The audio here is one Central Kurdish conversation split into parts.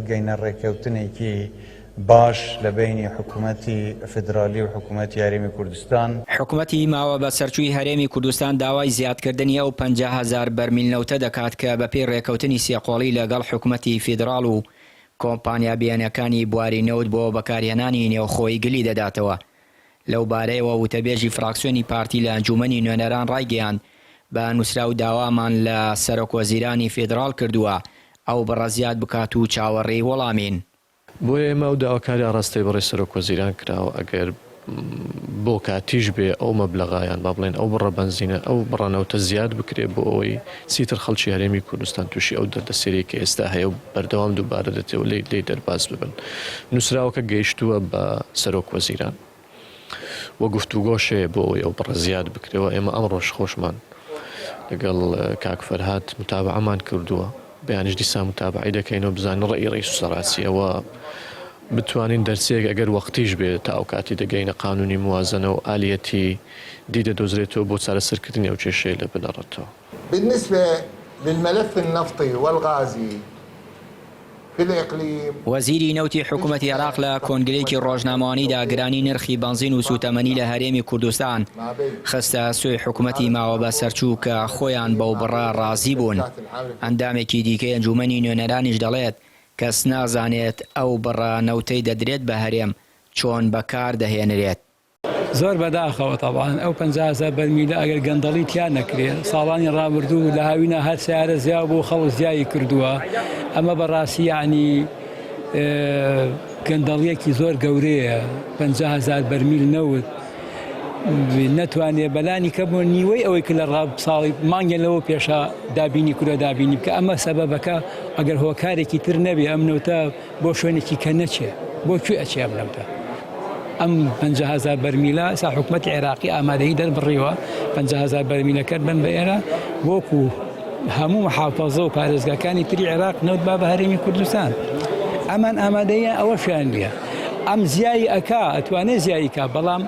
بگەینە ڕێککەوتنێکی باش لە بەینی حکومەتی فیدرالی و حکومەتی هەرێمی کوردستان. حکومەتی ماوە بەسەرچووی هەرێمی کوردستان داوای زیادکردنی ئەو 50,000 بەرمیل نەوتە دەکات کە بەپێی ڕێککەوتنی سێقۆڵی لەگەڵ حکومەتی فیدراڵ و کۆمپانیا بیانیەکانی بواری نەوت بۆ بەکارهێنانی نێوخۆیی گلی دەداتەوە. لەو بارەیەوە وتەبێژی فراکسیۆنی پارتی لە ئەنجوومەنی نوێنەران ڕایگەیاند، بە نووسراو داوامان لە سەرۆکوەزیرانی فیدراڵ کردووە ئەو بڕە زیاد بکات و چاوەڕێی وەڵامین. بۆیە ئێمە ئەو داواکاریە ئاڕاستەی بەڕێز سەرۆک وەزیران کراوە ئەگەر بۆ کاتیش بێ ئەو مەبلەغە یان با بڵێین ئەو بڕە بەنزینە ئەو بڕە نەوتە زیاد بکرێ بۆ ئەوەی چیتر خەڵکی هەرێمی کوردستان تووشی ئەو دەردەسەریەی کە ئێستا هەیە و بەردەوام دووبارە دەتێەوە لێی لێی دەرباز ببن. نووسراوەکە گەیشتووە بە سەرۆک وەزیران و گفتوگۆش هەیە بۆ ئەوەی ئەو بڕە زیاد بکرێ و ئێمە ئەمڕۆش خۆشمان لەگەڵ کاک فەرهاد متابەعەمان کردووە. بەیانیش دیسان متابەعەی دەکەین و بزانین ڕەئی ڕەئیس وزەرا چییە و بتوانین دەرچەیەک ئەگەر وەقتیش بێ تا ئەو کاتی دەگەینە قانونی موازەنە و ئالیەتی دی دەدۆزرێتەوە بۆ چارەسەرکردنی ئەو کێشەیە لە بنەڕەتەوە. بالنسبە للملف النفطی والغازی فی الاقلیم. وەزیری نەوتی حکومەتی عێراق لە کۆنگرەیەکی ڕۆژنامەوانیدا گرانی نرخی بەنزین و سووتەمەنی لە هەرێمی کوردستان خستە ئەستۆی حکومەتی ماوەبەسەرچوو کە خۆیان بەو بڕە ڕازی بوون. ئەندامێکی دیکەی ئەنجوومەنی نوێنەرانیش دەڵێت، کەس نازانێت ئەو بڕە نەوتەی دەدرێت بە هەرێم چۆن بەکاردەهێنرێت. زۆر بەداخەوە تەبعەن ئەو 50 هەزار بەرمیلە ئەگەر گەندەڵی تیا نەکرێ ساڵانی ڕابردوو لە هاوینە هەر سیارە زیا بوو خەڵک زیایی کردووە ئەمە بەڕاستی یعنی گەندەڵیەکی زۆر گەورەیە 50 هەزار بەرمیل نەوت نەتوانێ بەلانی کە بۆ نیوەی ئەوەی کە لە ڕاب ساڵی مانگێ لەوە پێشە دابینی کورە دابینی بکە ئەمە سەبەبەکە ئەگەر هۆکارێکی تر نەبێ ئەم نەوتە بۆ شوێنێکی کە نەچێ بۆ کوێ ئەچێ ئەم نەوتە؟ ئەم 50 هەزار بەرمیلە ئێستا حکوومەتی عێراقی ئامادەیی دەربڕیوە 50 هەزار بەرمیلەکە بن بە ئێرە وەکو هەموو محافەزە و پارێزگاکانی تری عێراق نەوت با بە هەرێمی کوردستان ئەمان ئامادەیە ئەوەشیان نییە ئەم زیایی ئەکا ئەتوانێ زیایی کا بەڵام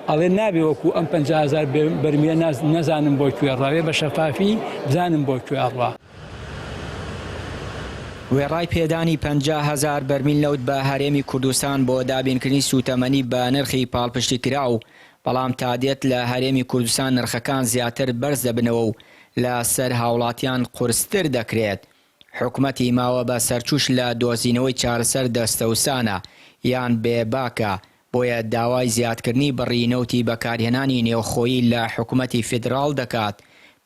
ئەڵێ نابێ وەکو ئەم 50 هەزار بەرمیلە نەزانم بۆ کوێ ڕاوێ بە شەفافی بزانم بۆ کوێ ئەڕوا. وێڕای پێدانی 50,000 بەرمیل نەوت بە هەرێمی کوردستان بۆ دابینکردنی سووتەمەنی بە نرخی پاڵپشتیکراو، بەڵام تادێت لە هەرێمی کوردستان نرخەکان زیاتر بەرز دەبنەوە و لە سەر هاوڵاتیان قورستر دەکرێت. حکومەتی ماوە بە سەرچووش لە دۆزینەوەی چارەسەر دەستەوسانە یان بێباکە، بۆیە داوای زیادکردنی بڕی نەوتی بەکارهێنانی نێوخۆیی لە حکومەتی فیدراڵ دەکات،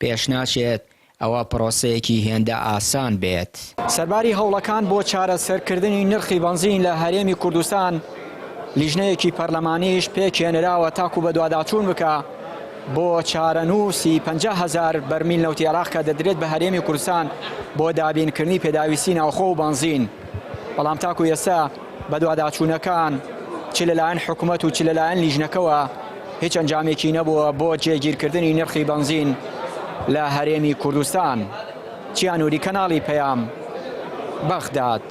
پێشناچێت ئەوە پرۆسەیەکی هێندە ئاسان بێت. سەرباری هەوڵەکان بۆ چارەسەرکردنی نرخی بەنزین لە هەرێمی کوردستان، لیژنەیەکی پەرلەمانیش پێکهێنراوە تاکو بەدواداچوون بکا بۆ چارەنووسی 50,000 بەرمیل نەوتی عێراق کە دەدرێت بە هەرێمی کوردستان بۆ دابینکردنی پێداویستی ناوخۆ و بەنزین، بەڵام تاکو ئێستا بەدواداچوونەکان چ لەلایەن حکومەت و چ لەلایەن لیژنەکەوە هیچ ئەنجامێکی نەبووە بۆ جێگیرکردنی نرخی بەنزین لە هەرێمی کوردستان. چیا نوری کەناڵی پەیام، بەغداد.